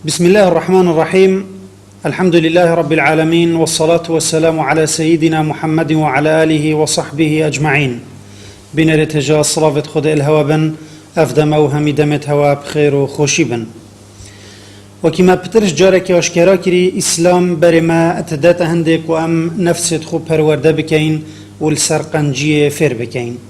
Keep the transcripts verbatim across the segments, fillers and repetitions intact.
بسم الله الرحمن الرحيم. الحمد لله رب العالمين، والصلاة والسلام على سيدنا محمد وعلى آله وصحبه أجمعين. Bînerê têja silavêt Xwedê li hewa bin, ev deme û hemî demêt hewa bi xêr û xweşî bin. Wekî me pitir ji carekê aşkera kirî, Îslam berê me didete hindê ku em nefsêt xwe perwerde bikeyin û li ser qenciyê fêr bikeyin.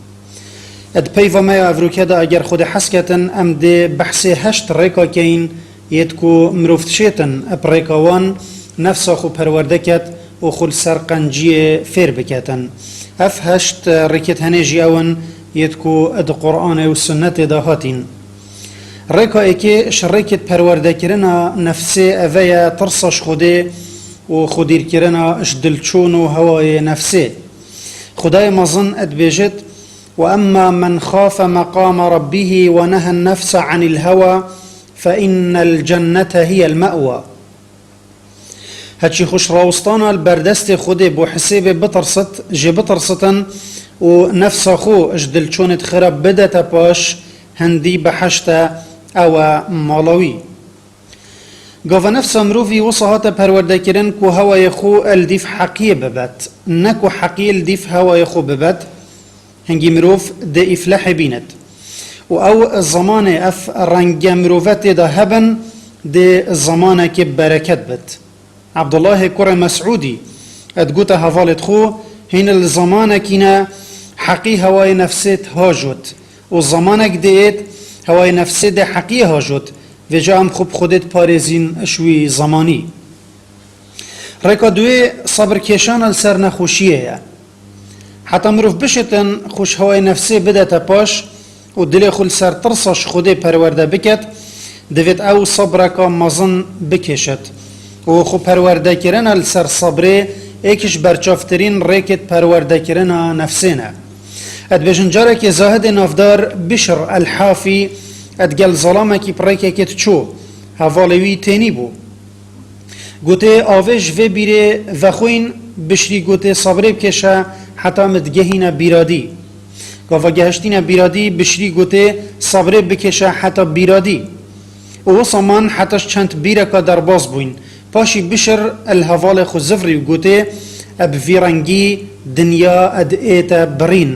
Di peyva me ya evroke de eger Xwedê hez ketin, em dê behsê heşt rêka keyin, yêt ku mirov dişêtin bi rêka wan nefsa xwe perwerde ket û xwe li ser qenciyê fêr biketin. Ev heşt rêkêt henê jî ew in, yêt ku di Quranê û Sunnetê de hatîn. Rêka êkê ji rêkêt perwerdekirina nefsê eve ye tirsa ji Xwedê û xwedîrkirina ji dilçûn û hewayê nefsê. Xwedayê mezin dibêjit: "وأما من خاف مقام ربه ونهى النفس عن الهوى فإن الجنة هي المأوى." Heçî xwe ji rawistana li ber destê Xwedê bo hisêbê bitirsit, jê bitirsitin û nefsa xwe ji dilçûnêt xirab bidete paş, hindî beheşt e, ew e mala wî. Gava nefsa mirovî wisa hate perwerdekirin ku hewayê xwe li dîv heqiyê bibet, ne ku heqiyê li dîv hewayê xwe bibet, hingî mirov dê îflehê bînit. Û ew zemanê ev renge mirove tê de hebin, dê zemanekê bereket bit. Abdullahê kurê Mesûdî digote hevalêt xwe: "Hîn li zemanekî ne heqî hewayê nefsêt hajot." û zemanek dê êt hewayê nefsê dê heqiyê hajot, vêca em xwe bi Xwedê diparêzîn ji wî zemanî. Rêka duwê, sebir kêşana li ser nexweşiyê ye. Heta mirov bişitin, xwe ji hewayê nefsê bidete paş û dilê xwe li ser tirsa ji Xwedê perwerde biket, divêt ew sebreka mezin bikêşit. û xwe perwerdekirina li ser sebrê êk ji berçavtirîn rêkêt perwerdekirina nefsê ne. Dibêjin carekê zahidê navdar Bişr el-Hafî digel zelamekî bi rêkekê diçû, hevalê wî tênî bû. Gotê: "Avê ji vê bîrê vexwîn." Bişrî gotê: "Sebrê bikêşe heta min digehîne bîradî." Gava gehiştîne bîradî, Bişrî gotê: "Sebrê bikêşe heta bîradî." Û wisa man heta ji çend bîreka derbas bûyn. Paşî Bişr li hevalê xwe zivrî û gotê: "Bi vî rengî dinya diête birîn."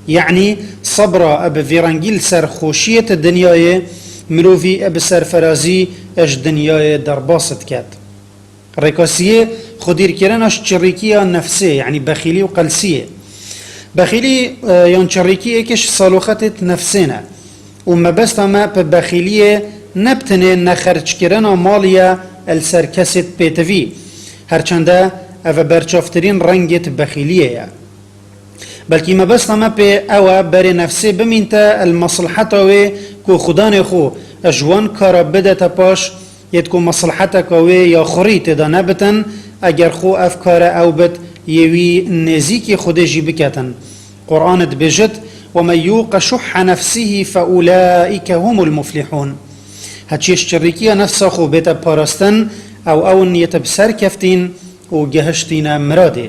Yanî sebra bi vî rengî li ser xweşiyê ti dinyayê mirovî bi serferazî ji dinyayê derbas diket. Rêka siyê, xwedîrkirina ji çirîkiya nefsê, yanî bexîlî û qelsiyê. Bexîlî, e, yan çirîkî êk ji saloxetêt nefsê ne. Û mebesta me bi bexîliyê ne bi tenê nexerckirina malî ye li ser kesêt pêtivî. Her çende ev e berçavtirîn rengêt bexîliyê ye. Belkî mebesta me pê ew e berê nefsê bimînte li mesleheta wê ku xudanê xwe ji wan kara bidete paş, yêt ku mesleheta ka wê ya xurî tê de nebitin, eger xwe ev kare ew bit yê wî nêzîkî Xwedê jî biketin. Quran dibêjit: "ومن يوق شح نفسه فأولئك هم المفلحون." Heçî ji çirîkiya nefsa xwe bête parastin, ew ew in yêt bi serkeftîn û gehiştîne miradê.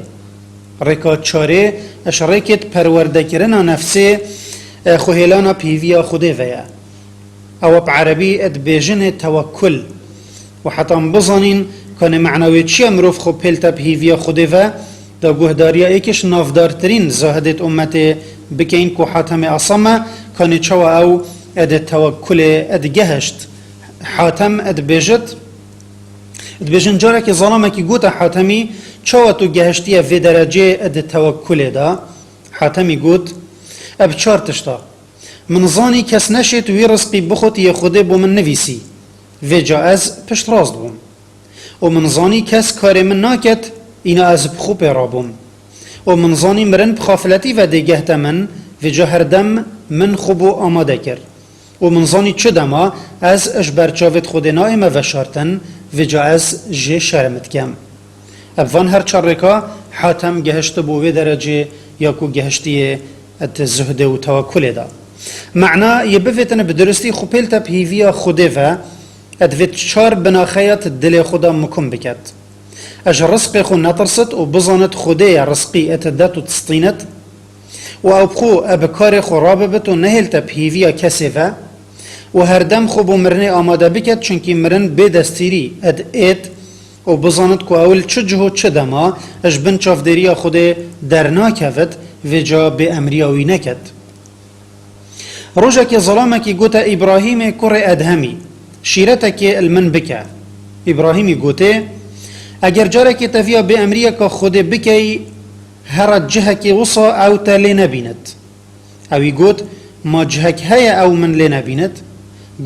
Rêka çarê, ji rêkêt perwerdekirina nefsê, e, xwehêlana bi hîviya Xwedê ve ye. Ew bi erebî dibêjinê tewekkul. Û heta em bizanîn, kanê mena wê çi ye, mirov xwe pêlte bi hîviya Xwedê ve, da guhdariya êk ji navdartirîn zahidêt ummetê bikeyin ku Hatemê Asam e, kanê çawa ew di tewekkulê digehişt. Hatem dibêjit, Dibêjin carekê zalamekî gote Hatemî: "Çawa tu gehiştiye vê derecê di tewekkulê de?" Hatemî got: "Bi çar tişta. Min zanî kes neşêt wî rizqî bixwit yê Xwedê bo min nivîsî. Vêca ez piştrast bûm. Û min zanî kes karê min naket, îna ez bi xwe pê rabûm. Û min zanî mirin bi xafiletî ve dê gehte min, vêca her dem min xwe bo amade kir. Û min zanî çi dema ez ji ber çavêt Xwedê naême veşartin, vêca ez jê şerm dikem." Ev van her çar rêka Hatem gehiştibû wê derecê ya ku gehiştiye di zuhdê û tewekkulê de. Mena yê bivêtin bi duristî xwe pêlte bi hîviya Xwedê ve, divêt çar binaxeya di dilê xwe de mikum biket. Ji rizqê xwe netirsit û bizanit Xwedê ye rizqî didet û distînit. Û ew bi xwe bi karê xwe rabibit û nehêlte bi hîviya kesê ve. û herdem xwe bo mirinê amade biket, çunkî mirin bê destîrî ed êt û bizanit ku ew li çi cih û çi dema ji bin çavdêriya Xwedê dernakevit, vêca bê emriya wî neket. Rojekê zilamekî gote Îbrahîmê kurê Edhemî, şîretekê li min bike. Îbrahîmî gotê, eger carekê te viya bê emriyeka Xwedê bikey, here cihekê wisa ew te lê nebînit. Ewî got, ma cihek heye ew min lê nebînit?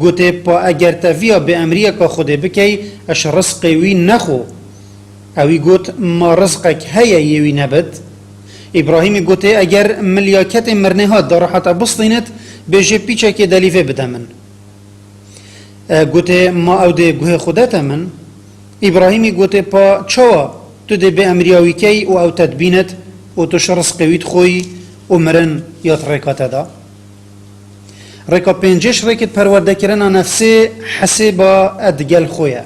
Gotê, pa eger te viya bêemriyeka Xwedê bikey, eş rizqê wî nexo. Ewî got, ma rizqek heye yê wî nebit? Îbrahîmî gotê, eger milyaketê mirnê hat da rihate bistînit, bêjê pîçekê delîvê bide min. E, gotê, ma ew dê guhê xwe dete min? Îbrahîmî gotê, pa çawa tu dê bê emriya wî key û ew te dibînit û tu ji rizqê wî dixoyî û mirin ya di rêka te da? Rêka pêncê ji rêkê di perwerdekirina nefsê hesêba e digel xwe ye.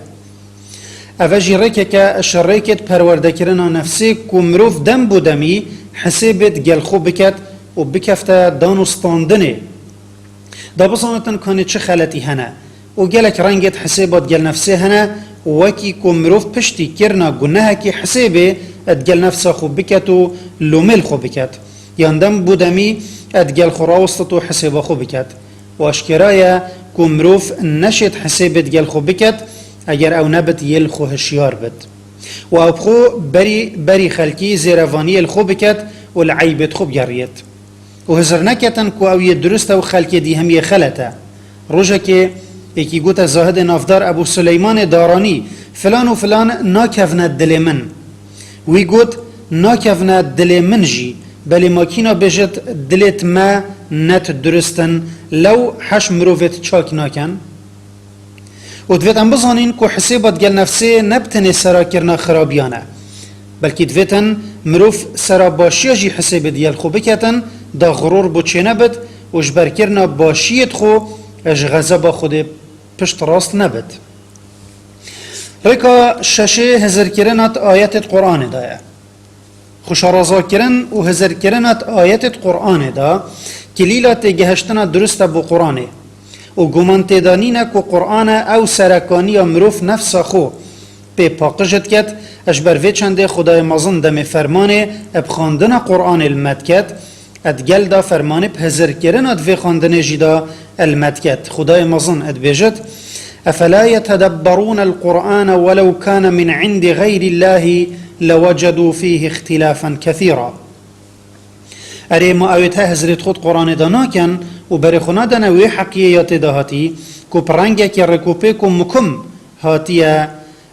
Eve jî rêkeke ji rêkê di perwerdekirina nefsê ku mirov dem bo demî hesêbê digel xwe biket û bikefte dan û standinê. Da bizanitin kanê çi xeletî hene û gelek rengê di hesêba digel nefsê hene, wekî ku mirov piştî kirina gunehekî hesêbê digel nefsa xwe biket û lomê li xwe biket, yan dem bo demî digel xwe rawestit û hesêba xwe biket. Û aşkera ye ku mirov neşêt hesêbê digel xwe biket, eger ew nebit yê li xwe hişyar bit. Û ew bi xwe berî, berî xelkî zêrevaniyê li xwe biket û li eybê di xwe bigeriyêt. Û hizir neketin ku ew yê durist e û xelkê dî hemiyê xelet e. Rojekê yekî gote zahidê navdar Ebû Suleymanê Daranî, filan û filan nakevne dilê min. Wî got, nakevne dilê min jî, belê makîna bêjit dilêt me net durist in, lew heş mirovêt çak naken? Û divêt em bizanîn ku hisêba digel nefsê ne bi tenê serakirina xirabiyan e, belkî divêt in mirov sera başiya jî hisêbê digel xwe biketin, da xurûr bo çênebit û ji ber kirina başiyê di xwe ji xezeba Xwedê pişt rast nebit. Rêka şeşê hizirkirina di ayetê di Qur'anê de ye. Xwe şarazakirin û hizirkirina di ayetê di Qur'anê de kilîla têgehiştina durist e bo Qur'anê û guman têda nîne ku Qur'an e ew serekaniya mirov nefsa xwe pê paqij diket, ji ber vê çendê Xwedayê mezin demê fermanê bi xwendina Qur'anê li me diket, digel da fermanê bi hizirkirina di vê xwendinê jî da li me diket. Xwedayê mezin dibêjit, أفلا يتدبرون القرآن ولو كان من عند غير الله لوجدوا فيه اختلافا كثيرا. Erê, ma ew ê te hizrêt xwe di Quranê de nakin û berê xwe nadene wê heqiyê ya tê de hatî, ku bi rengekê rêkopêk û mukim hatiye,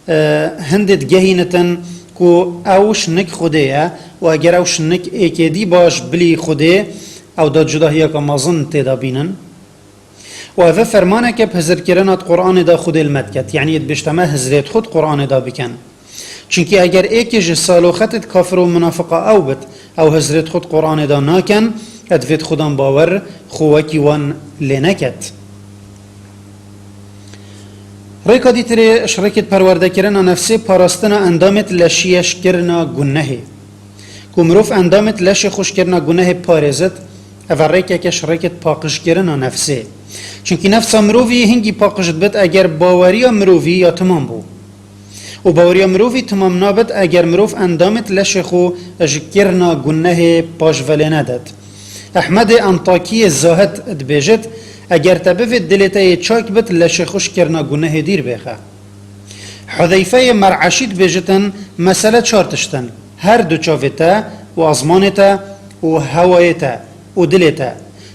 e, hindê digehînitin ku ew şinik Xwedê ye û eger ew şinik êkê dî baş bilî Xwedê, ew da cudahiyeke mezin tê de bînin. Û ev e fermaneke bi hizirkirina di Quranê de Xwedê li me diket, yanî dibêjte me hizrêt xwe di Quranê de bikin. Çunkî eger êkê ji saloxetê di kafir û munafiqa ew bit, ew hizrêt xwe di Quranê de nakin, divêt xudan bawer xwe wekî wan lê neket. Rêka dîtirê ji rêkê di perwerdekirina nefsê parastina endamêt leşiye ji kirina gunehê. Ku mirov endamêt leşê xwe ji kirina gunehê parêzit, ev e rêkeke ji rêkê di paqijkirina nefsê. Çunkî nefsa mirovî hingî paqij dibit eger baweriya mirovî ya timam bû. Û baweriya mirovî timam nabit eger mirov endamêt leşê xwe ji kirina gunehê paş ve lê nedet. Ehmedê Antakiyê Zahid dibêjit, eger te bivêt dilê te yê çak bit, leşê xwe ji kirina gunehê dîr bêxe. Hudeyfeyê Mer'eşî dibêjitin, mesele çar tişt in, her du çavê te û azmanê te û hewayê te û dilê te.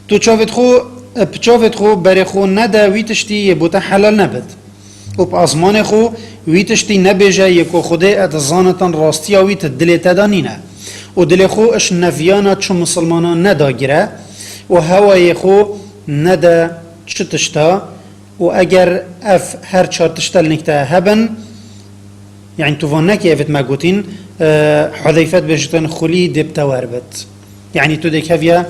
Tu çavêt xwe, bi çavêt xwe berê xwe nede wî tiştî yê bo te helal nebit. Û bi azmanê xwe wî tiştî nebêje yê ku Xwedê e dizanitin rastiya wî di dilê te de nîne. Û dilê xwe iş neviyana çi misilmana nedagire û hewayê xwe nede çi tişta. Û eger ev her çar tişta li nik te hebin, yanî tu van nekî evit me gotîn, e, Hudeyfe dibêjitin xulî dê bi te wer bit. Yanî tu dê keviye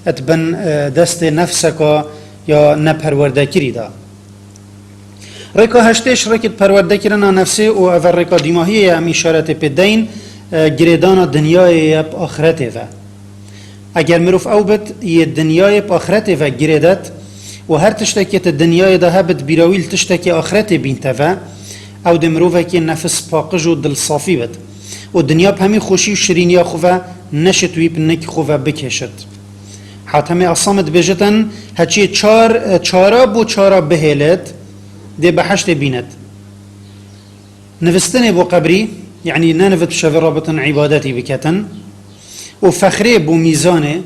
et bin, e, destê nefseka ya neperwerdekirî de. Rêka heştê ji rêkê di perwerdekirina nefsê û ev e rêka dîmahiyê ye em îşaretê pê deyin, e, girêdana dinyayê ye bi axretê ve. Eger mirov ew bit, yê dinyayê bi axretê ve girêdet, û her tiştekê di dinyayê de hebit bîra wî li tiştekê axretê bînte ve, ew dê mirovekê nefis paqij û dil safî bit û dinya bi hemî xweşî û şirîniya xwe ve neşit wî bi nik xwe ve bikêşit. Hatemê Asamê dibêjitin, heçiyê çar, çara bo çara bihêlit, dê behiştê bînit. Nivistinê bo qebrî, yanî nenivit bi şevê rabitin îbadetî biketin û fexrê bo mîzanê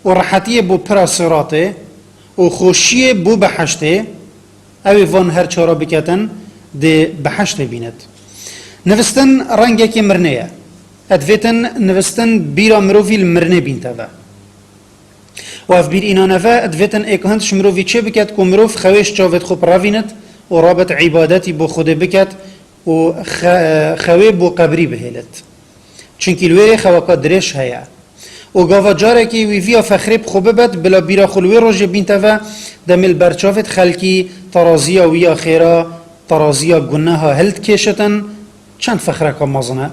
û rehetiyê bo pira siratê û xweşiyê bo behiştê, ew ê van her çara biketin, dê behiştê bînit. Nivistin rengekê mirnê ye. Edvêtin nivistin bîra mirovî li mirnê bînte ve. Û ev bîr îna neve, divêtin êk hindiş mirovî çê biket ku mirov xewê ji çavêt xwe pirevînit û rabit îbadetî bo Xwedê biket û xe-, xewê bo qebrî bihêlit. Çunkî li wêrê xeweka dirêj heye. Û gava carekî wî viya fexrê bi xwe bibet, bila bîra xwe li wê rojê bînte ve, demê li ber çavêt xelkî teraziya wî ya xêra, teraziya guneha hildikêşitin, çend fexreka mezin e.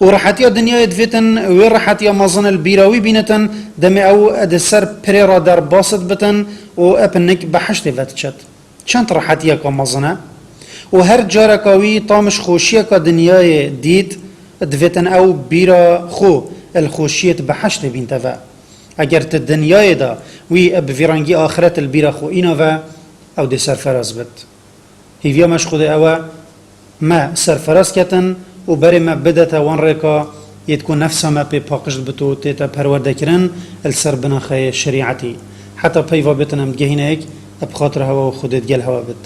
Û rehetiya dinyayê divêtin wê rehetiya mezin li bîra wî bînitin, demê ew di ser pirê re derbas dibitin û ep nik behiştê vediçet. Çend rehetiyeka mezin e! Û her careka wî tam ji xweşiyeka dinyayê dît, divêtin ew bîra xwe li xweşiyê di behiştê bînte ve. Eger di dinyayê de wî bi vî rengî axiret li bîra xwe îna ve, ew dê serferaz bit. Hîviya me ji Xwedê ew e, me serferaz ketin û berê me bidete wan rêka yêt ku nefsa me pê paqij dibit û tête perwerdekirin li ser binaxeyê şerîetî. Heta peyva bêtin em digehîne yek, bi xatir hewa û Xwedê digel hewa bit.